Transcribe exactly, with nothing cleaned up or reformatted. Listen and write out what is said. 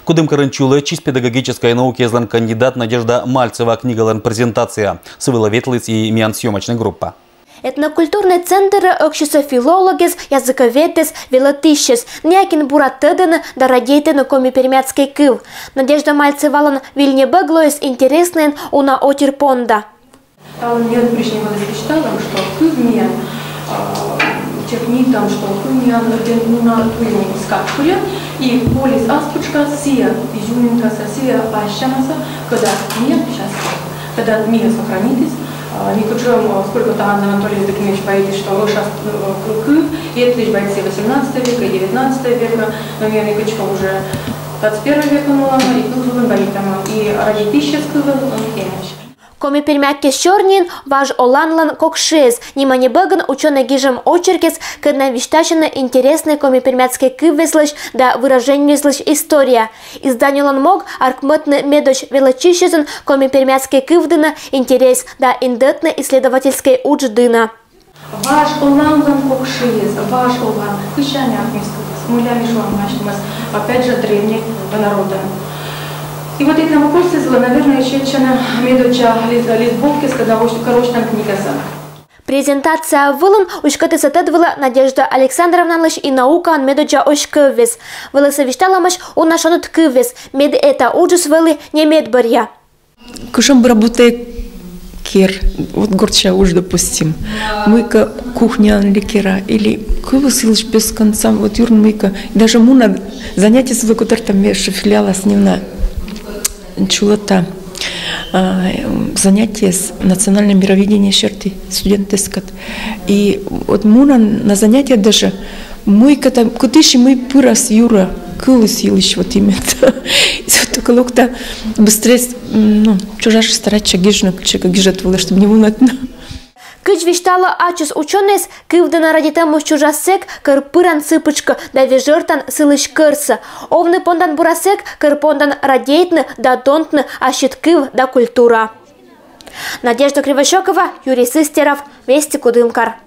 Кудымкарын чулӧмтчис педагогическӧй наукаэзлӧн кандидат Надежда Мальцева книгалӧн презентация. Сы вылӧ ветліс и миян съёмочнӧй группа. Этнокультурнӧй центрӧ ӧксисӧ филологӧс, языковедэс, велӧтысьӧс. Ная кин бура тӧдӧны да радейтӧны коми-пермяцкӧй кыв. Надежда Мальцевалӧн выль небӧг лоис интереснӧйӧн уна очерк понда. Талун нин прежде вӧлі висьталам, что кыв миян, а, чекнитам, что кыв миян ӧдйӧ уна туйӧн скат пырӧ, и колис ас пытшкас сійӧ изюминкасӧ, сійӧ ассянасӧ, кӧдат миян сейчас, кӧдат миян сохранитіс, а, некутшӧм, а, сколько-то Анна Анатольевна Документьевич боитіс, что ӧшас, э, кыв, и это лишь бойцы восемнадцатого века и девятнадцатого века, но миян и кыдзкӧ уже двадцать первого века, ну ладно, и кыв вылын боитам, и радейтысьӧс кывлӧн, он кемысь. «Коми-пермяк» сёрниын «Важ оланлӧн кок шыыс» нима небӧгын учёнӧй гижӧм очеркыс, кӧднад висьтасьӧны интереснӧй коми-пермяцкӧй кывйыслысь да выражениеыслысь история. Изданиелӧн мог — артмӧдны медводз велӧдчысьӧсын коми-пермяцкӧй кыв дінӧ интерес да индӧдны исследовательскӧй удж дінӧ. Важ оланлӧн кок шыыс, важ олан, кыдз артмис кывйыс, мыйла ми шуам асьнымӧс, опять же, древней народӧн. И вот этномопользователи, наверное, чеччӧны медводдза лист, лист боккис, когда ось-, корочтан книгасӧ. Презентация вылын уськӧдісны тӧд вылӧ Надежда Александровналысь и наукаын медводдза оськӧввез. Вӧлі сійӧ висьталӧмаӧсь уна шоныд кывйыс, мед эта уджыс вӧлі не медбӧръя. Кутшӧм быра быттьӧ кер, вот гортса удж, допустим, мыйкӧ кухняын ли кера, или кывйыс йылысь без конца, вот юрын мыйкӧ. И даже муна занятиеыс вылӧ котыртам, ме ещё филиалас нин на чулӧта, а, занятиеыс национальнӧй мировидение серти студентъяскӧд. И вот муна на занятие даже, мыйкӧ там, кытысь мый пырас юрӧ, кывйыс йылысь вот именно. И вот только локта быстрее, м, ну, чужасьыс старайтча гижны, кыдзкӧ гижӧд вылӧ, чтоб не вунӧдны. Кыдз висьталӧ ачыс учёнӧйыс, кыв дінӧ радейтӧмыс чужас сэк, кӧр пыран сы пытшкӧ да вежӧртан сылысь кӧрсӧ. Овны пондан бура сэк, кӧр пондан радейтны да донтны ассьыд кыв да культура. Надежда Кривощёкова, Юрий Сыстеров, «Вести», Кудымкар.